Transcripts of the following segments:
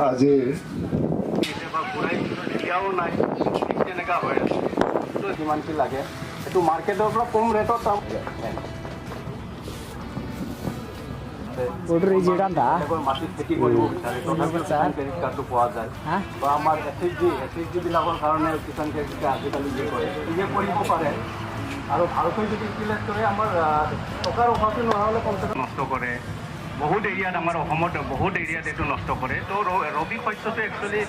আজি কেতিয়াবা ঘূৰাই দিয়াও নাই, ঠিক তেনেকুৱা হৈ আছে। তো যিমানখিনি লাগে, সেইটো মাৰ্কেটৰ পৰা কম ৰেটত মাটিত খেতি কৰিব বিচাৰে, তথাপিও কিষাণ ক্ৰেডিট কাৰ্ডটো পোৱা যায়। বা আমাৰ এছ এইচ জিবিলাকৰ কাৰণে কিষাণ ক্ৰেডিট কাৰ্ড আজিকালি যে কৰে, নিজে কৰিব পাৰে আৰু ভালকৈ যদি ইউটিলাইজ কৰে, আমাৰ টকাৰ অভাৱটো নোহোৱা হ'লে কমচে কম নষ্ট কৰে। বহুত এৰিয়াত, আমাৰ অসমত বহুত এৰিয়াত এইটো নষ্ট কৰে। তো ৰবি শস্যটো একচুৱেলি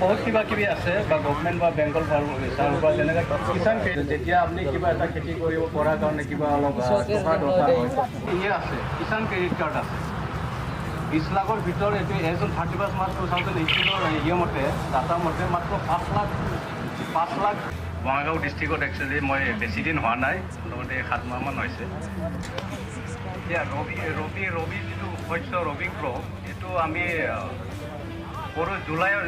বহুত কিবা কিবি আছে বা গভমেণ্ট বা বেংকৰ পৰা যেনেকৈ কিষাণ, যেতিয়া আপুনি কিবা এটা খেতি কৰিব পৰাৰ কাৰণে কিবা অলপ টকা দৰকাৰ হয়, ইয়ে আছে, কিষাণ ক্ৰেডিট কাৰ্ড আছে। 20 লাখৰ ভিতৰত এইটো as on 31 March 2018ৰ ইয়ে মতে, ডাটা মতে মাত্ৰ 5 লাখ, 5 লাখ। বঙাইগাঁও ডিষ্ট্ৰিক্টত একচুৱেলি মই বেছি দিন হোৱা নাই, মোটামুটি 7 মাহমান হৈছে। এতিয়া ৰবি যিটো শস্য, ৰবি ক্ৰপ, এইটো আমি কৰোঁ জুলাইৰ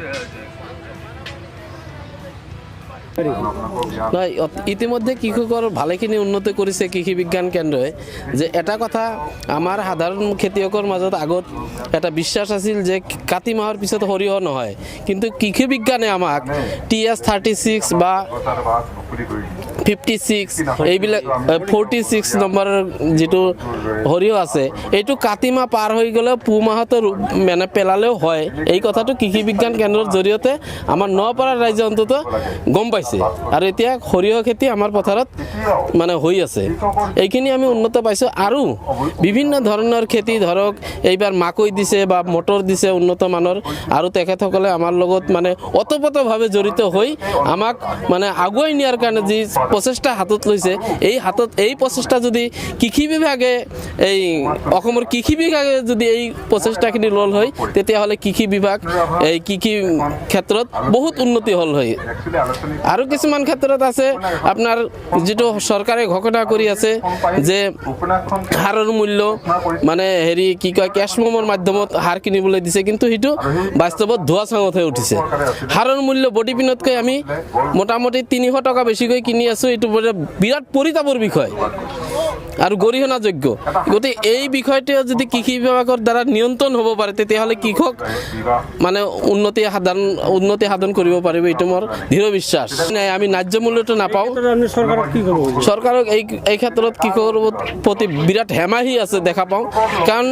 নহয়, ইতিমধ্যে কৃষকৰ ভালেখিনি উন্নতি কৰিছে কৃষি বিজ্ঞান কেন্দ্ৰই। যে এটা কথা, আমাৰ সাধাৰণ খেতিয়কৰ মাজত আগত এটা বিশ্বাস আছিল যে কাতি মাহৰ পিছত সৰিয়হ নহয়। কিন্তু কৃষি বিজ্ঞানে আমাক টি এছ 36 বা 56, এইবিলাক 46 নম্বৰৰ যিটো সৰিয়হ আছে, এইটো কাতি মাহ পাৰ হৈ গ'লেও পুহ মাহতো মানে পেলালেও হয়। এই কথাটো কৃষি বিজ্ঞান কেন্দ্ৰৰ জৰিয়তে আমাৰ নপাৰাৰ ৰাইজে অন্তত গম পাইছে আৰু এতিয়া সৰিয়হ খেতি আমাৰ পথাৰত মানে হৈ আছে। এইখিনি আমি উন্নত পাইছোঁ। আৰু বিভিন্ন ধৰণৰ খেতি, ধৰক এইবাৰ মাকৈ দিছে বা মটৰ দিছে উন্নত মানৰ, আৰু তেখেতসকলে আমাৰ লগত মানে ওতপ্ৰোতভাৱে জড়িত হৈ আমাক মানে আগুৱাই নিয়াৰ কাৰণে যি প্ৰচেষ্টা হাতত লৈছে, এই প্ৰচেষ্টা যদি কৃষি বিভাগে, এই অসমৰ কৃষি বিভাগে যদি এই প্ৰচেষ্টাখিনি ল'ল হয়, তেতিয়াহ'লে কৃষি বিভাগ এই কৃষি ক্ষেত্ৰত বহুত উন্নতি হ'ল হয়। আৰু কিছুমান ক্ষেত্ৰত আছে, আপোনাৰ যিটো চৰকাৰে ঘোষণা কৰি আছে যে সাৰৰ মূল্য মানে হেৰি কি কয়, কেছ মেম'ৰ মাধ্যমত সাৰ কিনিবলৈ দিছে, কিন্তু সেইটো বাস্তৱত ধোঁৱা চাঙতহে উঠিছে। সাৰৰ মূল্য বডিপিনতকৈ আমি মোটামুটি 300 টকা বেছিকৈ কিনি আছোঁ। এইটো বোলে বিৰাট পৰিতাপৰ বিষয় আৰু গৰিহণাযোগ্য। গতিকে এই বিষয়টোৱে যদি কৃষি বিভাগৰ দ্বাৰা নিয়ন্ত্ৰণ হ'ব পাৰে, তেতিয়াহ'লে কৃষক মানে উন্নতি সাধন কৰিব পাৰিব, এইটো মোৰ দৃঢ় বিশ্বাস। নাই, আমি ন্যায্য মূল্যটো নাপাওঁ। চৰকাৰক কি ক'ব? চৰকাৰক এই ক্ষেত্ৰত কৃষকৰ প্ৰতি বিৰাট হেমাহি আছে দেখা পাওঁ। কাৰণ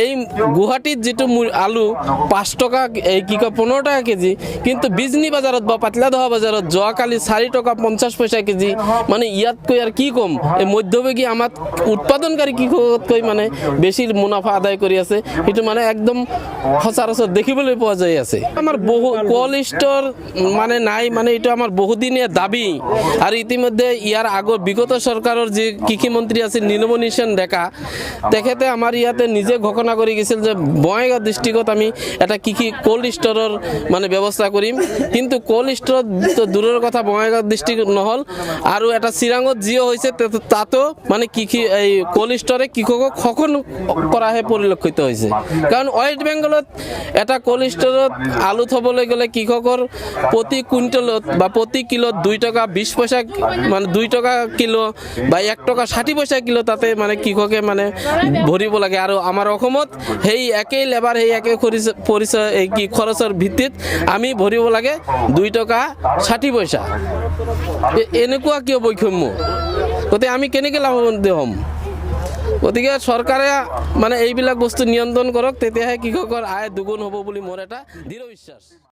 এই গুৱাহাটীত যিটো আলু 5 টকা, এই কি কয়, 15 টকা কেজি, কিন্তু বিজনী বজাৰত বা পাতলাদহা বজাৰত যোৱাকালি 4 টকা 50 পইচা কেজি। মানে ইয়াতকৈ আৰু কি ক'ম? এই মধ্যভোগী আমাৰ উৎপাদনকাৰী কৃষকতকৈ মানে বেছি মুনাফা আদায় কৰি আছে। সেইটো মানে একদম সচৰাচৰ দেখিবলৈ পোৱা যায় আছে। আমাৰ বহু কল্ড ষ্ট'ৰ মানে নাই, মানে এইটো আমাৰ বহুদিনীয়া দাবী। আৰু ইতিমধ্যে ইয়াৰ আগৰ বিগত চৰকাৰৰ যি কৃষিমন্ত্ৰী আছিল নীলমণি সেন ডেকা, তেখেতে আমাৰ ইয়াতে নিজে ঘোষণা কৰি গৈছিল যে বঙাইগাঁও ডিষ্ট্ৰিক্টত আমি এটা কৃষি কল্ড ষ্ট'ৰৰ মানে ব্যৱস্থা কৰিম। কিন্তু কল্ড ষ্ট'ৰত তো দূৰৰ কথা, বঙাইগাঁও ডিষ্ট্ৰিক্ট নহ'ল। আৰু এটা চিৰাঙত যিও হৈছে, তাতো মানে কৃষি এই কল্ড ষ্ট'ৰে কৃষকক শোষণ কৰাহে পৰিলক্ষিত হৈছে। কাৰণ ৱেষ্ট বেংগলত এটা কল্ড ষ্ট'ৰত আলু থ'বলৈ গ'লে কৃষকৰ প্ৰতি কুইণ্টেলত বা প্ৰতি কিলোত 2 টকা 20 পইচা, মানে 2 টকা কিলো বা 1 টকা 60 পইচা কিলো তাতে মানে কৃষকে মানে ভৰিব লাগে। আৰু আমাৰ অসমত সেই একেই লেবাৰ, সেই একেই পৰিচয়, এই কি খৰচৰ ভিত্তিত আমি ভৰিব লাগে 2 টকা 60 পইচা। এনেকুৱা কিয় বৈষম্য? গতিকে আমি কেনেকৈ লাভান্বিত হ'ম? গতিকে চৰকাৰে মানে এইবিলাক বস্তু নিয়ন্ত্ৰণ কৰক, তেতিয়াহে কৃষকৰ আয় দুগুণ হ'ব বুলি মোৰ এটা দৃঢ় বিশ্বাস।